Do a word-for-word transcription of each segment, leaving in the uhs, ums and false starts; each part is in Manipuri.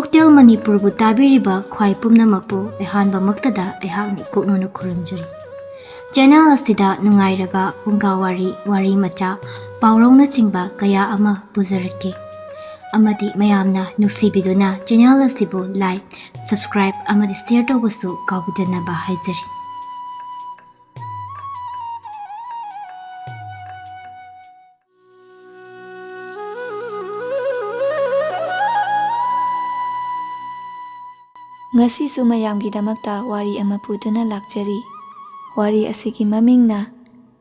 ꯍꯣꯇꯦꯜ ꯃꯅꯤꯄꯨꯔꯕꯨ ꯇꯥꯕꯤꯔꯤꯕ ꯈ꯭ꯋꯥꯏ ꯄꯨꯝꯅꯃꯛꯄꯨ ꯑꯍꯥꯟꯕꯃꯛꯇꯗ ꯑꯩꯍꯥꯛꯅ ꯏꯀꯣꯛꯅꯅ ꯈꯨꯔꯨꯝꯖꯔꯤ꯫ ꯆꯦꯅꯦꯜ ꯑꯁꯤꯗ ꯅꯨꯡꯉꯥꯏꯔꯕ ꯐꯨꯡꯒꯥ ꯋꯥꯔꯤ, ꯋꯥꯔꯤ ꯃꯆꯥ, ꯄꯥꯎꯔꯧꯅꯆꯤꯡꯕ ꯀꯌꯥ ꯑꯃ ꯄꯨꯖꯔꯛꯀꯦ꯫ ꯑꯃꯗꯤ ꯃꯌꯥꯝꯅ ꯅꯨꯡꯁꯤꯕꯤꯗꯨꯅ ꯆꯦꯅꯦꯜ ꯑꯁꯤꯕꯨ like, subscribe ꯑꯃꯗꯤ share ꯇꯧꯕꯁꯨ ꯀꯥꯎꯕꯤꯗꯅꯕ ꯍꯥꯏꯖꯔꯤ꯫ ꯉꯁꯤꯁꯨ ꯃꯌꯥꯝꯒꯤꯗꯃꯛꯇ ꯋꯥꯔꯤ ꯑꯃ ꯄꯨꯗꯨꯅ ꯂꯥꯛꯆꯔꯤ꯫ ꯋꯥꯔꯤ ꯑꯁꯤꯒꯤ ꯃꯃꯤꯡꯅ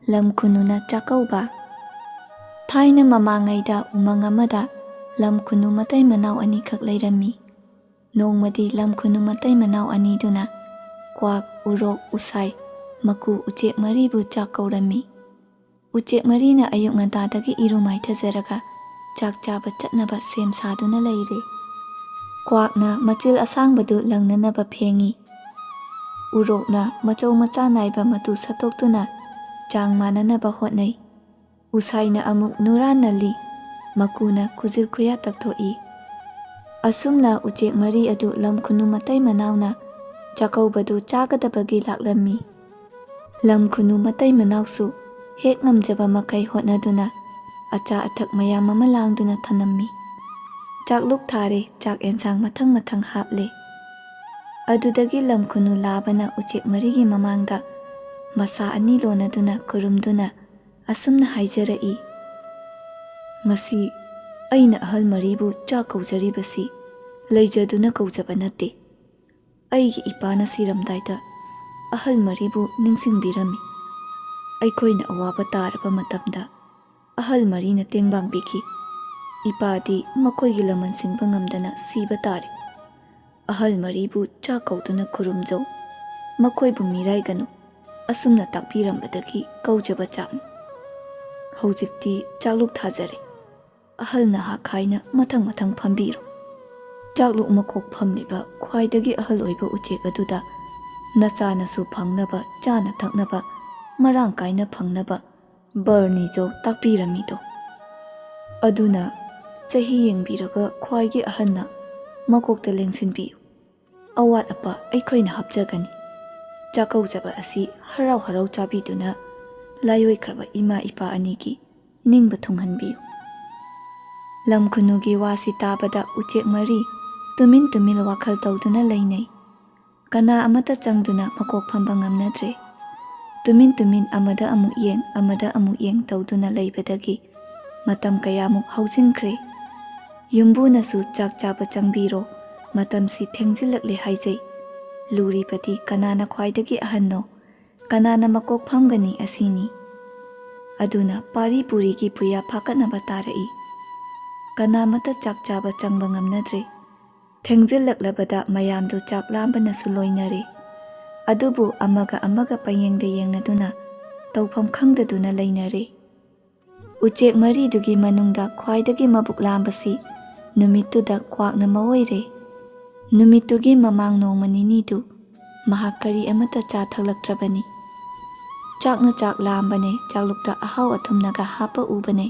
ꯂꯝ ꯈꯨꯅꯨꯅ ꯆꯥꯛꯀꯧꯕ꯫ ꯊꯥꯏꯅ ꯃꯃꯥꯡꯉꯩꯗ ꯎꯃꯪ ꯑꯃꯗ ꯂꯝ ꯈꯨꯅꯨ ꯃꯇꯩ ꯃꯅꯥꯎ ꯑꯅꯤꯈꯛ ꯂꯩꯔꯝꯃꯤ꯫ ꯅꯣꯡꯃꯗꯤ ꯂꯝ ꯈꯨꯅꯨ ꯃꯇꯩ ꯃꯅꯥꯎ ꯑꯅꯤꯗꯨꯅ ꯀ꯭ꯋꯥꯛ, ꯎꯔꯣꯛ, ꯎꯁꯥꯏ, ꯃꯀꯨ ꯎꯆꯦꯛ ꯃꯔꯤꯕꯨ ꯆꯥꯛ ꯀꯧꯔꯝꯃꯤ꯫ ꯎꯆꯦꯛ ꯃꯔꯤꯅ ꯑꯌꯨꯛ ꯉꯟꯇꯥꯗꯒꯤ ꯏꯔꯨ ꯃꯥꯏꯊꯖꯔꯒ ꯆꯥꯛ ꯆꯥꯕ ꯆꯠꯅꯕ ꯁꯦꯝ ꯁꯥꯗꯨꯅ ꯂꯩꯔꯦ꯫ ꯀ꯭ꯋꯥꯛꯅ ꯃꯆꯤꯜ ꯑꯁꯥꯡꯕꯗꯨ ꯂꯪꯅꯅꯕ ꯐꯦꯡꯉꯤ꯫ ꯎꯔꯣꯛꯅ ꯃꯆꯧ ꯃꯆꯥ ꯅꯥꯏꯕ ꯃꯇꯨ ꯁꯠꯇꯣꯛꯇꯨꯅ ꯆꯥꯡ ꯃꯥꯟꯅꯅꯕ ꯍꯣꯠꯅꯩ꯫ ꯎꯁꯥꯏꯅ ꯑꯃꯨꯛ ꯅꯨꯔꯥꯟꯅꯜꯂꯤ, ꯃꯀꯨꯅ ꯈꯨꯖꯤꯜ ꯈꯨꯌꯥ ꯇꯛꯊꯣꯛꯏ꯫ ꯑꯁꯨꯝꯅ ꯎꯆꯦꯛ ꯃꯔꯤ ꯑꯗꯨ ꯂꯝ ꯈꯨꯅꯨ ꯃꯇꯩ ꯃꯅꯥꯎꯅ ꯆꯥꯛꯀꯧꯕꯗꯨ ꯆꯥꯒꯗꯕꯒꯤ ꯂꯥꯛꯂꯝꯃꯤ꯫ ꯂꯝ ꯈꯨꯅꯨ ꯃꯇꯩ ꯃꯅꯥꯎꯁꯨ ꯍꯦꯛ ꯉꯝꯖꯕ ꯃꯈꯩ ꯍꯣꯠꯅꯗꯨꯅ ꯑꯆꯥ ꯑꯊꯛ ꯃꯌꯥꯝ ꯑꯃ ꯂꯥꯡꯗꯨꯅ ꯊꯅꯝꯃꯤ꯫ ꯆꯥꯛꯂꯨꯛ ꯊꯥꯔꯦ, ꯆꯥꯛ ꯑꯦꯟꯁꯥꯡ ꯃꯊꯪ ꯃꯊꯪ ꯍꯥꯞꯂꯦ꯫ ꯑꯗꯨꯗꯒꯤ ꯂꯝ ꯈꯨꯅꯨ ꯂꯥꯕꯅ ꯎꯆꯦꯛ ꯃꯔꯤꯒꯤ ꯃꯃꯥꯡꯗ ꯃꯁꯥ ꯑꯅꯤ ꯂꯣꯟꯅꯗꯨꯅ ꯈꯨꯔꯨꯝꯗꯨꯅ ꯑꯁꯨꯝꯅ ꯍꯥꯏꯖꯔꯛꯏ, "ꯉꯁꯤ ꯑꯩꯅ ꯑꯍꯜ ꯃꯔꯤꯕꯨ ꯆꯥꯛ ꯀꯧꯖꯔꯤꯕꯁꯤ ꯂꯩꯖꯗꯨꯅ ꯀꯧꯖꯕ ꯅꯠꯇꯦ꯫ ꯑꯩꯒꯤ ꯏꯄꯥꯅ ꯁꯤꯔꯝꯗꯥꯏꯗ ꯑꯍꯜ ꯃꯔꯤꯕꯨ ꯅꯤꯡꯁꯤꯡꯕꯤꯔꯝꯃꯤ꯫ ꯑꯩꯈꯣꯏꯅ ꯑꯋꯥꯕ ꯇꯥꯔꯕ ꯃꯇꯝꯗ ꯑꯍꯜ ꯃꯔꯤꯅ ꯇꯦꯡꯕꯥꯡ ꯄꯤꯈꯤ꯫ ꯏꯄꯥꯗꯤ ꯃꯈꯣꯏꯒꯤ ꯂꯃꯟ ꯁꯤꯡꯕ ꯉꯝꯗꯅ ꯁꯤꯕ ꯇꯥꯔꯦ꯫ ꯑꯍꯜ ꯃꯔꯤꯕꯨ ꯆꯥꯛ ꯀꯧꯗꯨꯅ ꯈꯨꯔꯨꯝꯖꯧ, ꯃꯈꯣꯏꯕꯨ ꯃꯤꯔꯥꯏꯒꯅꯨ, ꯑꯁꯨꯝꯅ ꯇꯥꯛꯄꯤꯔꯝꯕꯗꯒꯤ ꯀꯧꯖꯕ ꯆꯥꯛꯅꯤ꯫ ꯍꯧꯖꯤꯛꯇꯤ ꯆꯥꯛꯂꯨꯛ ꯊꯥꯖꯔꯦ꯫ ꯑꯍꯜ ꯅꯍꯥ ꯈꯥꯏꯅ ꯃꯊꯪ ꯃꯊꯪ ꯐꯝꯕꯤꯔꯣ꯫" ꯆꯥꯛꯂꯨꯛ ꯃꯀꯣꯛ ꯐꯝꯂꯤꯕ ꯈ꯭ꯋꯥꯏꯗꯒꯤ ꯑꯍꯜ ꯑꯣꯏꯕ ꯎꯆꯦꯛ ꯑꯗꯨꯗ ꯅꯆꯥꯅꯁꯨ ꯐꯪꯅꯕ, ꯆꯥꯅ ꯊꯛꯅꯕ ꯃꯔꯥꯡ ꯀꯥꯏꯅ ꯐꯪꯅꯕ ꯕꯔ ꯅꯤꯖꯧ ꯇꯥꯛꯄꯤꯔꯝꯃꯤꯗꯣ꯫ ꯑꯗꯨꯅ ꯆꯍꯤ ꯌꯦꯡꯕꯤꯔꯒ ꯈ꯭ꯋꯥꯏꯒꯤ ꯑꯍꯟꯅ ꯃꯀꯣꯛꯇ ꯂꯦꯡꯁꯤꯟꯕꯤꯌꯨ꯫ ꯑꯋꯥꯠ ꯑꯄꯥ ꯑꯩꯈꯣꯏꯅ ꯍꯥꯞꯆꯒꯅꯤ꯫ ꯆꯥꯛꯀꯧꯖꯕ ꯑꯁꯤ ꯍꯔꯥꯎ ꯍꯔꯥꯎ ꯆꯥꯕꯤꯗꯨꯅ ꯂꯥꯏꯑꯣꯏꯈ꯭ꯔꯕ ꯏꯃꯥ ꯏꯄꯥ ꯑꯅꯤꯒꯤ ꯅꯤꯡꯕ ꯊꯨꯡꯍꯟꯕꯤꯌꯨ꯫ ꯂꯝ ꯈꯨꯅꯨꯒꯤ ꯋꯥꯁꯤ ꯇꯥꯕꯗ ꯎꯆꯦꯛ ꯃꯔꯤ ꯇꯨꯃꯤꯟ ꯇꯨꯃꯤꯟ ꯋꯥꯈꯜ ꯇꯧꯗꯨꯅ ꯂꯩꯅꯩ꯫ ꯀꯅꯥ ꯑꯃꯠꯇ ꯆꯪꯗꯨꯅ ꯃꯀꯣꯛ ꯐꯝꯕ ꯉꯝꯅꯗ꯭ꯔꯦ꯫ ꯇꯨꯃꯤꯟ ꯇꯨꯃꯤꯟ ꯑꯃꯗ ꯑꯃꯨꯛ ꯌꯦꯡ, ꯑꯃꯗ ꯑꯃꯨꯛ ꯌꯦꯡ ꯇꯧꯗꯨꯅ ꯂꯩꯕꯗꯒꯤ ꯃꯇꯝ ꯀꯌꯥꯃꯨꯛ ꯍꯧꯖꯤꯟꯈ꯭ꯔꯦ꯫ ꯌꯨꯝꯕꯨꯅꯁꯨ "ꯆꯥꯛ ꯆꯥꯕ ꯆꯪꯕꯤꯔꯣ, ꯃꯇꯝꯁꯤ ꯊꯦꯡꯖꯤꯜꯂꯛꯂꯦ" ꯍꯥꯏꯖꯩ꯫ ꯂꯨꯔꯤꯕꯗꯤ ꯀꯅꯥꯅ ꯈ꯭ꯋꯥꯏꯗꯒꯤ ꯑꯍꯟꯅꯣ, ꯀꯅꯥꯅ ꯃꯀꯣꯛ ꯐꯝꯒꯅꯤ ꯑꯁꯤꯅꯤ꯫ ꯑꯗꯨꯅ ꯄꯥꯔꯤ ꯄꯨꯔꯤꯒꯤ ꯄꯨꯌꯥ ꯐꯥꯀꯠꯅꯕ ꯇꯥꯔꯛꯏ꯫ ꯀꯅꯥꯃꯠꯇ ꯆꯥꯛ ꯆꯥꯕ ꯆꯪꯕ ꯉꯝꯅꯗ꯭ꯔꯦ꯫ ꯊꯦꯡꯖꯤꯜꯂꯛꯂꯕꯗ ꯃꯌꯥꯝꯗꯨ ꯆꯥꯛ ꯂꯥꯝꯕꯅꯁꯨ ꯂꯣꯏꯅꯔꯦ꯫ ꯑꯗꯨꯕꯨ ꯑꯃꯒ ꯑꯃꯒ ꯄꯌꯦꯡꯗ ꯌꯦꯡꯅꯗꯨꯅ ꯇꯧꯐꯝ ꯈꯪꯗꯗꯨꯅ ꯂꯩꯅꯔꯦ꯫ ꯎꯆꯦꯛ ꯃꯔꯤꯗꯨꯒꯤ ꯃꯅꯨꯡꯗ ꯈ꯭ꯋꯥꯏꯗꯒꯤ ꯃꯕꯨꯛ ꯂꯥꯝꯕꯁꯤ ꯅꯨꯃꯤꯠꯇꯨꯗ ꯀ꯭ꯋꯥꯛꯅ ꯃꯑꯣꯏꯔꯦ꯫ ꯅꯨꯃꯤꯠꯇꯨꯒꯤ ꯃꯃꯥꯡ ꯅꯣꯡꯃ ꯅꯤꯅꯤꯗꯨ ꯃꯍꯥꯛ ꯀꯔꯤ ꯑꯃꯠꯇ ꯆꯥ ꯊꯛꯂꯛꯇ꯭ꯔꯕꯅꯤ꯫ ꯆꯥꯛꯅ ꯆꯥꯛ ꯂꯥꯝꯕꯅꯦ, ꯆꯥꯛꯂꯨꯛꯇ ꯑꯍꯥꯎ ꯑꯊꯨꯝꯅꯒ ꯍꯥꯞꯄ ꯎꯕꯅꯦ꯫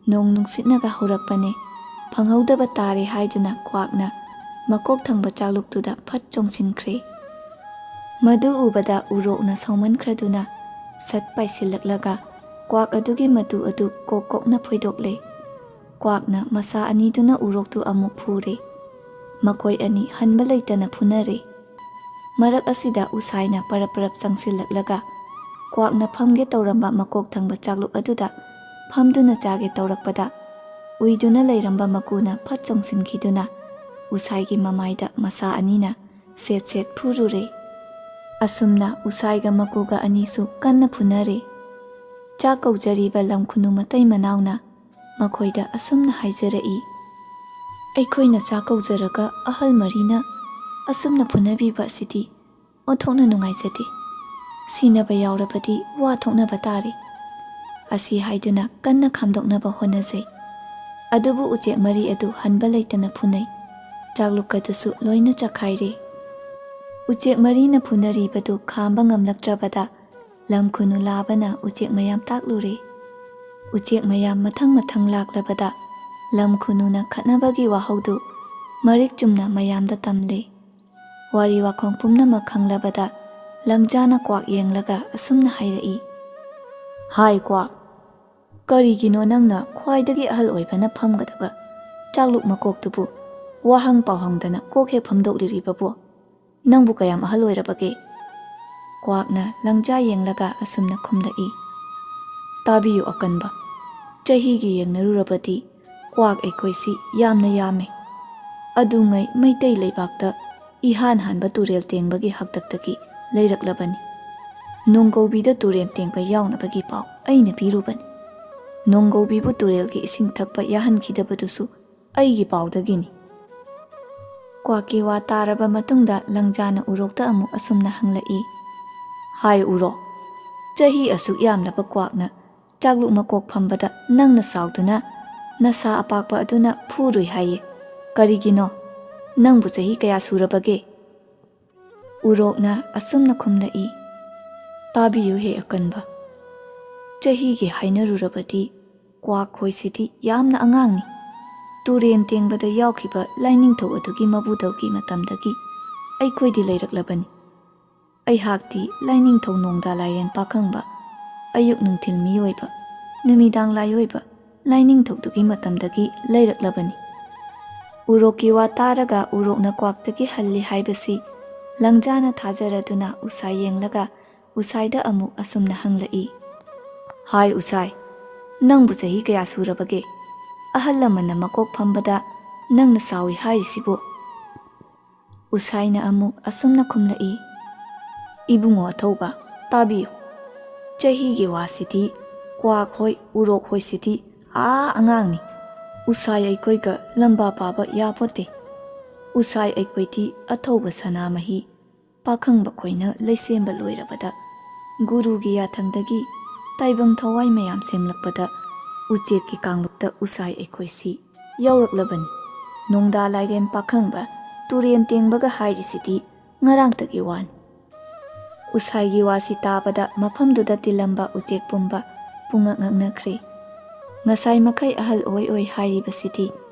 ꯅꯣꯡ ꯅꯨꯡꯁꯤꯠꯅꯒ ꯍꯧꯔꯛꯄꯅꯦ꯫ ꯐꯪꯍꯧꯗꯕ ꯇꯥꯔꯦ ꯍꯥꯏꯗꯨꯅ ꯀ꯭ꯋꯥꯛꯅ ꯃꯀꯣꯛ ꯊꯪꯕ ꯆꯥꯛꯂꯨꯛꯇꯨꯗ ꯐꯠ ꯆꯣꯡꯁꯤꯟꯈ꯭ꯔꯦ꯫ ꯃꯗꯨ ꯎꯕꯗ ꯎꯔꯣꯛꯅ ꯁꯥꯎꯃꯟꯈ꯭ꯔꯗꯨꯅ ꯁꯠ ꯄꯥꯏꯁꯤꯜꯂꯛꯂꯒ ꯀ꯭ꯋꯥꯛ ꯑꯗꯨꯒꯤ ꯃꯇꯨ ꯑꯗꯨ ꯀꯣꯛ ꯀꯣꯛꯅ ꯐꯣꯏꯗꯣꯛꯂꯦ꯫ ꯀ꯭ꯋꯥꯛꯅ ꯃꯁꯥ ꯑꯅꯤꯗꯨꯅ ꯎꯔꯣꯛꯇꯨ ꯑꯃꯨꯛ ꯐꯨꯔꯦ꯫ ꯃꯈꯣꯏ ꯑꯅꯤ ꯍꯟꯕ ꯂꯩꯇꯅ ꯐꯨꯅꯔꯦ꯫ ꯃꯔꯛ ꯑꯁꯤꯗ ꯎꯁꯥꯏꯅ ꯄꯔꯞ ꯄꯔꯞ ꯆꯪꯁꯤꯜꯂꯛꯂꯒ ꯀ꯭ꯋꯥꯛꯅ ꯐꯝꯒꯦ ꯇꯧꯔꯝꯕ ꯃꯀꯣꯛ ꯊꯪꯕ ꯆꯥꯛꯂꯨꯛ ꯑꯗꯨꯗ ꯐꯝꯗꯨꯅ ꯆꯥꯒꯦ ꯇꯧꯔꯛꯄꯗ ꯎꯏꯗꯨꯅ ꯂꯩꯔꯝꯕ ꯃꯀꯨꯅ ꯐꯠ ꯆꯣꯡꯁꯤꯟꯈꯤꯗꯨꯅ ꯎꯁꯥꯏꯒꯤ ꯃꯃꯥꯏꯗ ꯃꯁꯥ ꯑꯅꯤꯅ ꯁꯦꯠ ꯁꯦꯠ ꯐꯨꯔꯨꯔꯦ꯫ ꯑꯁꯨꯝꯅ ꯎꯁꯥꯏꯒ ꯃꯀꯨꯒ ꯑꯅꯤꯁꯨ ꯀꯟꯅ ꯐꯨꯅꯔꯦ꯫ ꯆꯥꯛ ꯀꯧꯖꯔꯤꯕ ꯂꯝ ꯈꯨꯅꯨ ꯃꯇꯩ ꯃꯅꯥꯎꯅ ꯃꯈꯣꯏꯗ ꯑꯁꯨꯝꯅ ꯍꯥꯏꯖꯔꯛꯏ, "ꯑꯩꯈꯣꯏꯅ ꯆꯥꯛ ꯀꯧꯖꯔꯒ ꯑꯍꯜ ꯃꯔꯤꯅ ꯑꯁꯨꯝꯅ ꯐꯨꯅꯕꯤꯕ ꯑꯁꯤꯗꯤ ꯑꯣꯟꯊꯣꯛꯅ ꯅꯨꯡꯉꯥꯏꯖꯗꯦ꯫ ꯁꯤꯅꯕ ꯌꯥꯎꯔꯕꯗꯤ ꯋꯥ ꯊꯣꯛꯅꯕ ꯇꯥꯔꯦ"꯫ ꯑꯁꯤ ꯍꯥꯏꯗꯨꯅ ꯀꯟꯅ ꯈꯥꯝꯗꯣꯛꯅꯕ ꯍꯣꯠꯅꯖꯩ꯫ ꯑꯗꯨꯕꯨ ꯎꯆꯦꯛ ꯃꯔꯤ ꯑꯗꯨ ꯍꯟꯕ ꯂꯩꯇꯅ ꯐꯨꯅꯩ꯫ ꯆꯥꯛꯂꯨꯛ ꯑꯗꯨꯁꯨ ꯂꯣꯏꯅ ꯆꯈꯥꯏꯔꯦ꯫ ꯎꯆꯦꯛ ꯃꯔꯤꯅ ꯐꯨꯅꯔꯤꯕꯗꯨ ꯈꯥꯝꯕ ꯉꯝꯂꯛꯇ꯭ꯔꯕꯗ ꯂꯝ ꯈꯨꯅꯨ ꯂꯥꯕꯅ ꯎꯆꯦꯛ ꯃꯌꯥꯝ ꯇꯥꯛꯂꯨꯔꯦ꯫ ꯎꯆꯦꯛ ꯃꯌꯥꯝ ꯃꯊꯪ ꯃꯊꯪ ꯂꯥꯛꯂꯕꯗ ꯂꯝ ꯈꯨꯅꯨꯅ ꯈꯠꯅꯕꯒꯤ ꯋꯥꯍꯧꯗꯨ ꯃꯔꯤꯛ ꯆꯨꯝꯅ ꯃꯌꯥꯝꯗ ꯇꯝꯂꯦ꯫ ꯋꯥꯔꯤ ꯋꯥꯈꯣꯡ ꯄꯨꯝꯅꯃꯛ ꯈꯪꯂꯕꯗ ꯂꯪꯖꯥꯅ ꯀ꯭ꯋꯥꯛ ꯌꯦꯡꯂꯒ ꯑꯁꯨꯝꯅ ꯍꯥꯏꯔꯛꯏ, "ꯍꯥꯏ ꯀ꯭ꯋꯥꯛ, ꯀꯔꯤꯒꯤꯅꯣ ꯅꯪꯅ ꯈ꯭ꯋꯥꯏꯗꯒꯤ ꯑꯍꯜ ꯑꯣꯏꯕꯅ ꯐꯝꯒꯗꯕ ꯆꯥꯛꯂꯨꯛ ꯃꯀꯣꯛꯇꯨꯕꯨ ꯋꯥꯍꯪ ꯄꯥꯎꯍꯪꯗꯅ ꯀꯣꯛ ꯍꯦꯛ ꯐꯝꯗꯣꯛꯂꯤꯔꯤꯕꯕꯨ? ꯅꯪꯕꯨ ꯀꯌꯥꯝ ꯑꯍꯜ ꯑꯣꯏꯔꯕꯒꯦ?" ꯀ꯭ꯋꯥꯛꯅ ꯂꯪꯖꯥ ꯌꯦꯡꯂꯒ ꯑꯁꯨꯝꯅ ꯈꯨꯝꯂꯛꯏ, "ꯇꯥꯕꯤꯌꯨ ꯑꯀꯟꯕ, ꯆꯍꯤꯒꯤ ꯌꯦꯡꯅꯔꯨꯔꯕꯗꯤ ꯀ꯭ꯋꯥꯛ ꯑꯩꯈꯣꯏꯁꯤ ꯌꯥꯝꯅ ꯌꯥꯝꯃꯤ꯫ ꯑꯗꯨꯉꯩ ꯃꯩꯇꯩ ꯂꯩꯕꯥꯛꯇ ꯏꯍꯥꯟ ꯍꯥꯟꯕ ꯇꯨꯔꯦꯜ ꯇꯦꯡꯕꯒꯤ ꯍꯥꯛꯇꯛꯇꯒꯤ ꯂꯩꯔꯛꯂꯕꯅꯤ꯫ ꯅꯣꯡꯒꯧꯕꯤꯗ ꯇꯨꯔꯦꯜ ꯇꯦꯡꯕ ꯌꯥꯎꯅꯕꯒꯤ ꯄꯥꯎ ꯑꯩꯅ ꯄꯤꯔꯨꯕꯅꯤ꯫ ꯅꯣꯡꯒꯧꯕꯤꯕꯨ ꯇꯨꯔꯦꯜꯒꯤ ꯏꯁꯤꯡ ꯊꯛꯄ ꯌꯥꯍꯟꯈꯤꯗꯕꯗꯨꯁꯨ ꯑꯩꯒꯤ ꯄꯥꯎꯗꯒꯤꯅꯤ꯫" ꯀ꯭ꯋꯥꯛꯀꯤ ꯋꯥ ꯇꯥꯔꯕ ꯃꯇꯨꯡꯗ ꯂꯪꯖꯥꯅ ꯎꯔꯣꯛꯇ ꯑꯃꯨꯛ ꯑꯁꯨꯝꯅ ꯍꯪꯂꯛꯏ, "ꯍꯥꯏ ꯎꯔꯣꯛ, ꯆꯍꯤ ꯑꯁꯨꯛ ꯌꯥꯝꯂꯕ ꯀ꯭ꯋꯥꯛꯅ ꯆꯥꯛꯂꯨꯛ ꯃꯀꯣꯛ ꯐꯝꯕꯗ ꯅꯪꯅ ꯁꯥꯎꯗꯨꯅ ꯅꯁꯥ ꯑꯄꯥꯛꯄ ꯑꯗꯨꯅ ꯐꯨꯔꯨꯏ ꯍꯥꯏꯌꯦ꯫ ꯀꯔꯤꯒꯤꯅꯣ? ꯅꯪꯕꯨ ꯆꯍꯤ ꯀꯌꯥ ꯁꯨꯔꯕꯒꯦ?" ꯎꯔꯣꯛꯅ ꯑꯁꯨꯝꯅ ꯈꯨꯝꯂꯛꯏ, "ꯇꯥꯕꯤꯌꯨ ꯍꯦ ꯑꯀꯟꯕ, ꯆꯍꯤꯒꯤ ꯍꯥꯏꯅꯔꯨꯔꯕꯗꯤ ꯀ꯭ꯋꯥꯛ ꯈꯣꯏꯁꯤꯗꯤ ꯌꯥꯝꯅ ꯑꯉꯥꯡꯅꯤ꯫ ꯇꯨꯔꯦꯟ ꯇꯦꯡꯕꯗ ꯌꯥꯎꯈꯤꯕ ꯂꯥꯏꯅꯤꯡꯊꯧ ꯑꯗꯨꯒꯤ ꯃꯕꯨꯗꯧꯒꯤ ꯃꯇꯝꯗꯒꯤ ꯑꯩꯈꯣꯏꯗꯤ ꯂꯩꯔꯛꯂꯕꯅꯤ꯫ ꯑꯩꯍꯥꯛꯇꯤ ꯂꯥꯏꯅꯤꯡꯊꯧ ꯅꯣꯡꯗꯥ ꯂꯥꯏꯔꯦꯟ ꯄꯥꯈꯪꯕ, ꯑꯌꯨꯛ ꯅꯨꯡꯊꯤꯜ ꯃꯤꯑꯣꯏꯕ, ꯅꯨꯃꯤꯗꯥꯡ ꯂꯥꯏꯑꯣꯏꯕ, ꯂꯥꯏꯅꯤꯡꯊꯧꯗꯨꯒꯤ ꯃꯇꯝꯗꯒꯤ ꯂꯩꯔꯛꯂꯕꯅꯤ꯫" ꯎꯔꯣꯛꯀꯤ ꯋꯥ ꯇꯥꯔꯒ ꯎꯔꯣꯛꯅ ꯀ꯭ꯋꯥꯛꯇꯒꯤ ꯍꯜꯂꯤ ꯍꯥꯏꯕꯁꯤ ꯂꯪꯖꯥꯅ ꯊꯥꯖꯔꯗꯨꯅ ꯎꯁꯥꯏ ꯌꯦꯡꯂꯒ ꯎꯁꯥꯏꯗ ꯑꯃꯨꯛ ꯑꯁꯨꯝꯅ ꯍꯪꯂꯛꯏ, "ꯍꯥꯏ ꯎꯁꯥꯏ, ꯅꯪꯕꯨ ꯆꯍꯤ ꯀꯌꯥ ꯁꯨꯔꯕꯒꯦ? ꯑꯍꯜ ꯂꯃꯟꯅ ꯃꯀꯣꯛ ꯐꯝꯕꯗ ꯅꯪꯅ ꯁꯥꯎꯏ ꯍꯥꯏꯔꯤꯁꯤꯕꯨ?" ꯎꯁꯥꯏꯅ ꯑꯃꯨꯛ ꯑꯁꯨꯝꯅ ꯈꯨꯝꯂꯛꯏ, "ꯏꯕꯨꯡꯉꯣ ꯑꯊꯧꯕ, ꯇꯥꯕꯤꯌꯨ꯫ ꯆꯍꯤꯒꯤ ꯋꯥꯁꯤꯗꯤ ꯀ꯭ꯋꯥꯛ ꯍꯣꯏ, ꯎꯔꯣꯛ ꯍꯣꯏꯁꯤꯗꯤ ꯑꯥ ꯑꯉꯥꯡꯅꯤ꯫ ꯎꯁꯥꯏ ꯑꯩꯈꯣꯏꯒ ꯂꯝꯕꯥ ꯄꯥꯕ ꯌꯥꯄꯣꯠꯇꯦ꯫ ꯎꯁꯥꯏ ꯑꯩꯈꯣꯏꯗꯤ ꯑꯊꯧꯕ ꯁꯅꯥꯃꯍꯤ ꯄꯥꯈꯪꯕ ꯈꯣꯏꯅ ꯂꯩꯁꯦꯝꯕ ꯂꯣꯏꯔꯕꯗ, ꯒꯨꯔꯨꯒꯤ ꯌꯥꯊꯪꯗꯒꯤ ꯇꯥꯏꯕꯪ ꯊꯋꯥꯏ ꯃꯌꯥꯝ ꯁꯦꯝꯂꯛꯄꯗ ꯎꯆꯦꯛꯀꯤ ꯀꯥꯡꯂꯨꯞꯇ ꯎꯁꯥꯏ ꯑꯩꯈꯣꯏꯁꯤ ꯌꯥꯎꯔꯛꯂꯕꯅꯤ꯫ ꯅꯣꯡꯗꯥ ꯂꯥꯏꯔꯦꯟ ꯄꯥꯈꯪꯕ ꯇꯨꯔꯦꯟ ꯇꯦꯡꯕꯒ ꯍꯥꯏꯔꯤꯁꯤꯗꯤ ꯉꯔꯥꯡꯇꯒꯤ ꯋꯥꯅꯤ꯫" ꯎꯁꯥꯏꯒꯤ ꯋꯥꯁꯤ ꯇꯥꯕꯗ ꯃꯐꯝꯗꯨꯗ ꯇꯤꯜꯂꯝꯕ ꯎꯆꯦꯛ ꯄꯨꯝꯕ ꯄꯨꯡꯉꯛ ꯉꯛꯅꯈ꯭ꯔꯦ꯫ ꯉꯁꯥꯏ ꯃꯈꯩ ꯑꯍꯜ ꯑꯣꯏ ꯑꯣꯏ ꯍꯥꯏꯔꯤꯕꯁꯤꯗꯤ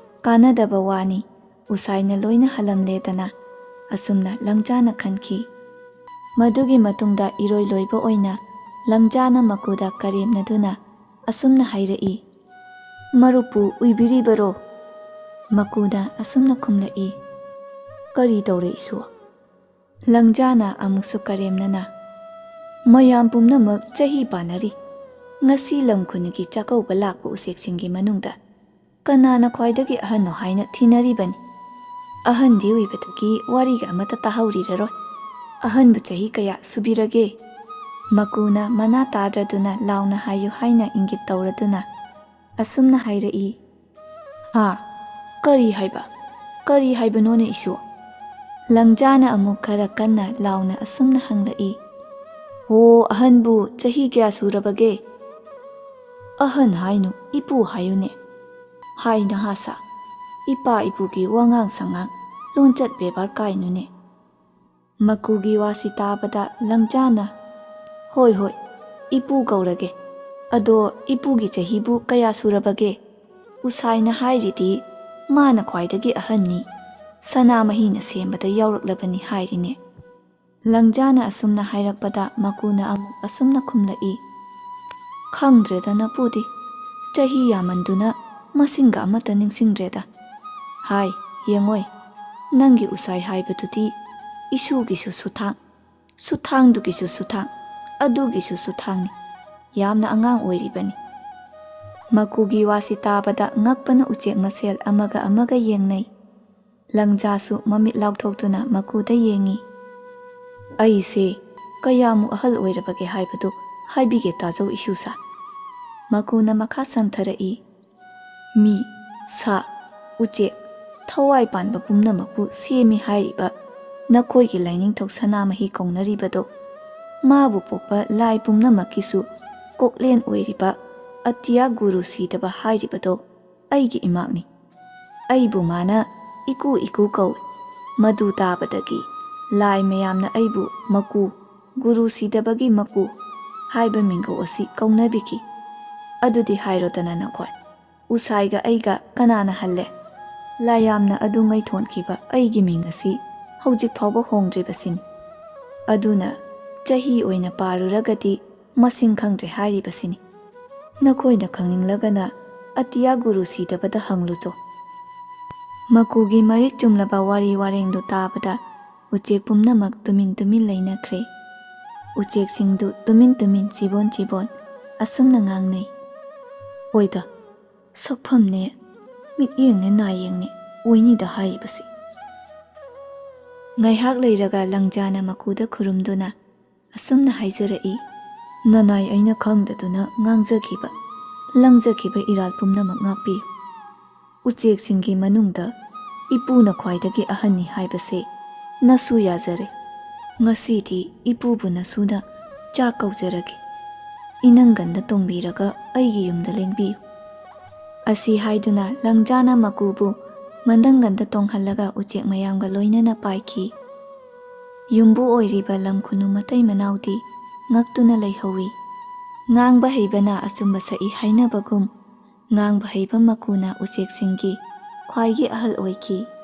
ꯀꯥꯟꯅꯗꯕ ꯋꯥꯅꯤ꯫ ꯎꯁꯥꯏꯅ ꯂꯣꯏꯅ ꯍꯜꯂꯝꯂꯦꯗꯅ ꯑꯁꯨꯝꯅ ꯂꯪꯖꯥꯅ ꯈꯟꯈꯤ꯫ ꯃꯗꯨꯒꯤ ꯃꯇꯨꯡꯗ ꯏꯔꯣꯏ ꯂꯣꯏꯕ ꯑꯣꯏꯅ ꯂꯪꯖꯥꯅ ꯃꯀꯨꯗ ꯀꯔꯦꯝꯅꯗꯨꯅ ꯑꯁꯨꯝꯅ ꯍꯥꯏꯔꯛꯏ, "ꯃꯔꯨꯞꯄꯨ ꯎꯏꯕꯤꯔꯤꯕꯔꯣ?" ꯃꯀꯨꯅ ꯑꯁꯨꯝꯅ ꯈꯨꯝꯂꯛꯏ, "ꯀꯔꯤ ꯇꯧꯔꯦ ꯏꯁꯨ?" ꯂꯪꯖꯥꯅ ꯑꯃꯨꯛꯁꯨ ꯀꯔꯦꯝꯅꯅ, "ꯃꯌꯥꯝ ꯄꯨꯝꯅꯃꯛ ꯆꯍꯤ ꯄꯥꯟꯅꯔꯤ꯫ ꯉꯁꯤ ꯂꯝ ꯈꯨꯅꯨꯒꯤ ꯆꯥꯛꯀꯧꯕ ꯂꯥꯛꯄ ꯎꯆꯦꯛꯁꯤꯡꯒꯤ ꯃꯅꯨꯡꯗ ꯀꯅꯥꯅ ꯈ꯭ꯋꯥꯏꯗꯒꯤ ꯑꯍꯟꯅꯣ ꯍꯥꯏꯅ ꯊꯤꯅꯔꯤꯕꯅꯤ꯫ ꯑꯍꯟꯗꯤ ꯑꯣꯏꯕꯗꯒꯤ ꯋꯥꯔꯤꯒ ꯑꯃꯠꯇ ꯇꯥꯍꯧꯔꯤꯔꯔꯣꯏ꯫ ꯑꯍꯟꯕꯨ ꯆꯍꯤ ꯀꯌꯥ ꯁꯨꯕꯤꯔꯒꯦ?" ꯃꯀꯨꯅ ꯃꯅꯥ ꯇꯥꯗ꯭ꯔꯗꯨꯅ ꯂꯥꯎꯅ ꯍꯥꯏꯌꯨ ꯍꯥꯏꯅ ꯏꯪꯒꯤꯠ ꯇꯧꯔꯗꯨꯅ ꯑꯁꯨꯝꯅ ꯍꯥꯏꯔꯛꯏ, "ꯍꯥ? ꯀꯔꯤ ꯍꯥꯏꯕ? ꯀꯔꯤ ꯍꯥꯏꯕꯅꯣꯅꯦ ꯏꯁꯨ?" ꯂꯪꯖꯥꯅ ꯑꯃꯨꯛ ꯈꯔ ꯀꯟꯅ ꯂꯥꯎꯅ ꯑꯁꯨꯝꯅ ꯍꯪꯂꯛꯏ, "ꯍꯣ, ꯑꯍꯟꯕꯨ ꯆꯍꯤ ꯀꯌꯥ ꯁꯨꯔꯕꯒꯦ?" "ꯑꯍꯟ ꯍꯥꯏꯅꯨ, ꯏꯄꯨ ꯍꯥꯏꯌꯨꯅꯦ꯫ ꯍꯥꯏ ꯅꯍꯥ ꯁꯥ, ꯏꯄꯥ ꯏꯄꯨꯒꯤ ꯋꯥꯉꯥꯡ ꯁꯉꯥꯡ, ꯂꯣꯟꯆꯠ ꯕꯦꯕꯥꯔ ꯀꯥꯏꯅꯨꯅꯦ?" ꯃꯀꯨꯒꯤ ꯋꯥꯁꯤ ꯇꯥꯕꯗ ꯂꯪꯖꯥꯅ, "ꯍꯣꯏ, ꯍꯣꯏ, ꯏꯄꯨ ꯀꯧꯔꯒꯦ꯫ ꯑꯗꯣ ꯏꯄꯨꯒꯤ ꯆꯍꯤꯕꯨ ꯀꯌꯥ ꯁꯨꯔꯕꯒꯦ? ꯎꯁꯥꯏꯅ ꯍꯥꯏꯔꯤꯗꯤ ꯃꯥꯅ ꯈ꯭ꯋꯥꯏꯗꯒꯤ ꯑꯍꯟꯅꯤ, ꯁꯅꯥꯃꯍꯤꯅ ꯁꯦꯝꯕꯗ ꯌꯥꯎꯔꯛꯂꯕꯅꯤ ꯍꯥꯏꯔꯤꯅꯦ꯫" ꯂꯪꯖꯥꯅ ꯑꯁꯨꯝꯅ ꯍꯥꯏꯔꯛꯄꯗ ꯃꯀꯨꯅ ꯑꯃꯨꯛ ꯑꯁꯨꯝꯅ ꯈꯨꯝꯂꯛꯏ, "ꯈꯪꯗ꯭ꯔꯦꯗ ꯅꯄꯨꯗꯤ, ꯆꯍꯤ ꯌꯥꯝꯃꯟꯗꯨꯅ ꯃꯁꯤꯡꯒ ꯑꯃꯠꯇ ꯅꯤꯡꯁꯤꯡꯗ꯭ꯔꯦꯗ꯫ ꯍꯥꯏ, ꯌꯦꯡꯉꯣꯏ, ꯅꯪꯒꯤ ꯎꯁꯥꯏ ꯍꯥꯏꯕꯗꯨꯗꯤ ꯏꯁꯨꯒꯤꯁꯨ ꯁꯨꯊꯥꯡ, ꯁꯨꯊꯥꯡꯗꯨꯒꯤꯁꯨ ꯁꯨꯊꯥꯡ, ꯑꯗꯨꯒꯤꯁꯨ ꯁꯨꯊꯥꯡꯅꯤ꯫ ꯌꯥꯝꯅ ꯑꯉꯥꯡ ꯑꯣꯏꯔꯤꯕꯅꯤ꯫" ꯃꯀꯨꯒꯤ ꯋꯥꯁꯤ ꯇꯥꯕꯗ ꯉꯛꯄꯅ ꯎꯆꯦꯛ ꯃꯁꯦꯜ ꯑꯃꯒ ꯑꯃꯒ ꯌꯦꯡꯅꯩ꯫ ꯂꯪꯖꯥꯁꯨ ꯃꯃꯤꯠ ꯂꯥꯎꯊꯣꯛꯇꯨꯅ ꯃꯀꯨꯗ ꯌꯦꯡꯉꯤ꯫ "ꯑꯩꯁꯦ ꯀꯌꯥꯃꯨꯛ ꯑꯍꯜ ꯑꯣꯏꯔꯕꯒꯦ ꯍꯥꯏꯕꯗꯨ ꯍꯥꯏꯕꯤꯒꯦ ꯇꯥꯖꯧ ꯏꯁꯨꯁꯥ꯫" ꯃꯀꯨꯅ ꯃꯈꯥ ꯁꯝꯊꯔꯛꯏ, "ꯃꯤ, ꯁꯥ, ꯎꯆꯦꯛ, ꯊꯋꯥꯏ ꯄꯥꯟꯕ ꯄꯨꯝꯅꯃꯛꯄꯨ ꯁꯦꯝꯃꯤ ꯍꯥꯏꯔꯤꯕ ꯅꯈꯣꯏꯒꯤ ꯂꯥꯏꯅꯤꯡꯊꯧ ꯁꯅꯥꯃꯍꯤ ꯀꯧꯅꯔꯤꯕꯗꯣ, ꯃꯥꯕꯨ ꯄꯣꯛꯄ ꯂꯥꯏ ꯄꯨꯝꯅꯃꯛꯀꯤꯁꯨ ꯀꯣꯛꯂꯦꯟ ꯑꯣꯏꯔꯤꯕ ꯑꯇꯤꯌꯥ ꯒꯨꯔꯨ ꯁꯤꯗꯕ ꯍꯥꯏꯔꯤꯕꯗꯣ ꯑꯩꯒꯤ ꯏꯃꯥꯛꯅꯤ꯫ ꯑꯩꯕꯨ ꯃꯥꯅ ꯏꯀꯨ ꯏꯀꯨ ꯀꯧꯏ꯫ ꯃꯗꯨ ꯇꯥꯕꯗꯒꯤ ꯂꯥꯏ ꯃꯌꯥꯝꯅ ꯑꯩꯕꯨ ꯃꯀꯨ, ꯒꯨꯔꯨ ꯁꯤꯗꯕꯒꯤ ꯃꯀꯨ ꯍꯥꯏꯕ ꯃꯤꯡꯒꯧ ꯑꯁꯤ ꯀꯧꯅꯕꯤꯈꯤ꯫ ꯑꯗꯨꯗꯤ ꯍꯥꯏꯔꯣꯗꯅ ꯅꯈꯣꯏ, ꯎꯁꯥꯏꯒ ꯑꯩꯒ ꯀꯅꯥꯅ ꯍꯜꯂꯦ?" ꯂꯥꯏꯌꯥꯝꯅ ꯑꯗꯨ ꯉꯩꯊꯣꯟꯈꯤꯕ ꯑꯩꯒꯤ ꯃꯤꯡ ꯑꯁꯤ ꯍꯧꯖꯤꯛ ꯐꯥꯎꯕ ꯍꯣꯡꯗ꯭ꯔꯤꯕꯁꯤꯅꯤ꯫ ꯑꯗꯨꯅ ꯆꯍꯤ ꯑꯣꯏꯅ ꯄꯥꯔꯨꯔꯒꯗꯤ ꯃꯁꯤꯡ ꯈꯪꯗ꯭ꯔꯦ ꯍꯥꯏꯔꯤꯕꯁꯤꯅꯤ꯫ ꯅꯈꯣꯏꯅ ꯈꯪꯅꯤꯡꯂꯒꯅ ꯑꯇꯤꯌꯥ ꯒꯨꯔꯨ ꯁꯤꯗꯕꯗ ꯍꯪꯂꯨꯆꯣ꯫ ꯃꯀꯨꯒꯤ ꯃꯔꯤꯛ ꯆꯨꯝꯂꯕ ꯋꯥꯔꯤ ꯋꯥꯔꯦꯡꯗꯨ ꯇꯥꯕꯗ ꯎꯆꯦꯛ ꯄꯨꯝꯅꯃꯛ ꯇꯨꯃꯤꯟ ꯇꯨꯃꯤꯟ ꯂꯩꯅꯈ꯭ꯔꯦ꯫ ꯎꯆꯦꯛꯁꯤꯡꯗꯨ ꯇꯨꯃꯤꯟ ꯇꯨꯃꯤꯟ, ꯆꯤꯕꯣꯟ ꯆꯤꯕꯣꯟ ꯑꯁꯨꯝꯅ ꯉꯥꯡꯅꯩ꯫ ꯍꯣꯏꯗ, ꯁꯛꯐꯝꯅꯦ, ꯃꯤꯠꯌꯦꯡꯅꯦ, ꯅꯥꯌꯦꯡꯅꯦ, ꯑꯣꯏꯅꯤꯗ ꯍꯥꯏꯔꯤꯕꯁꯤ꯫ ꯉꯥꯏꯍꯥꯛ ꯂꯩꯔꯒ ꯂꯪꯖꯥꯅ ꯃꯀꯨꯗ ꯈꯨꯔꯨꯝꯗꯨꯅ ꯑꯁꯨꯝꯅ ꯍꯥꯏꯖꯔꯛꯏ, ꯅꯅꯥꯏ ꯑꯩꯅ ꯈꯪꯗꯗꯨꯅ ꯉꯥꯡꯖꯈꯤꯕ, ꯂꯪꯖꯈꯤꯕ ꯏꯔꯥꯜ ꯄꯨꯝꯅꯃꯛ ꯉꯥꯛꯄꯤꯌꯨ꯫ ꯎꯆꯦꯛꯁꯤꯡꯒꯤ ꯃꯅꯨꯡꯗ ꯏꯄꯨꯅ ꯈ꯭ꯋꯥꯏꯗꯒꯤ ꯑꯍꯟꯅꯤ ꯍꯥꯏꯕꯁꯦ ꯅꯁꯨ ꯌꯥꯖꯔꯦ꯫ ꯉꯁꯤꯗꯤ ꯏꯄꯨꯕꯨ ꯅꯁꯨꯅ ꯆꯥꯛ ꯀꯧꯖꯔꯒꯦ꯫ ꯏꯅꯪꯒꯟꯗ ꯇꯣꯡꯕꯤꯔꯒ ꯑꯩꯒꯤ ꯌꯨꯝꯗ ꯂꯦꯡꯕꯤꯌꯨ꯫ ꯑꯁꯤ ꯍꯥꯏꯗꯨꯅ ꯂꯪꯖꯥꯅ ꯃꯀꯨꯕꯨ ꯃꯅꯪꯒꯟꯗ ꯇꯣꯡꯍꯜꯂꯒ ꯎꯆꯦꯛ ꯃꯌꯥꯝꯒ ꯂꯣꯏꯅꯅ ꯄꯥꯏꯈꯤ꯫ ꯌꯨꯝꯕꯨ ꯑꯣꯏꯔꯤꯕ ꯂꯝ ꯈꯨꯅꯨ ꯃꯇꯩ ꯃꯅꯥꯎꯗꯤ ꯉꯛꯇꯨꯅ ꯂꯩꯍꯧꯏ꯫ ꯉꯥꯡꯕ ꯍꯩꯕꯅ ꯑꯆꯨꯝꯕ ꯁꯛꯏ ꯍꯥꯏꯅꯕꯒꯨꯝ, ꯉꯥꯡꯕ ꯍꯩꯕ ꯃꯀꯨꯅ ꯎꯆꯦꯛꯁꯤꯡꯒꯤ ꯈ꯭ꯋꯥꯏꯒꯤ ꯑꯍꯜ ꯑꯣꯏꯈꯤ꯫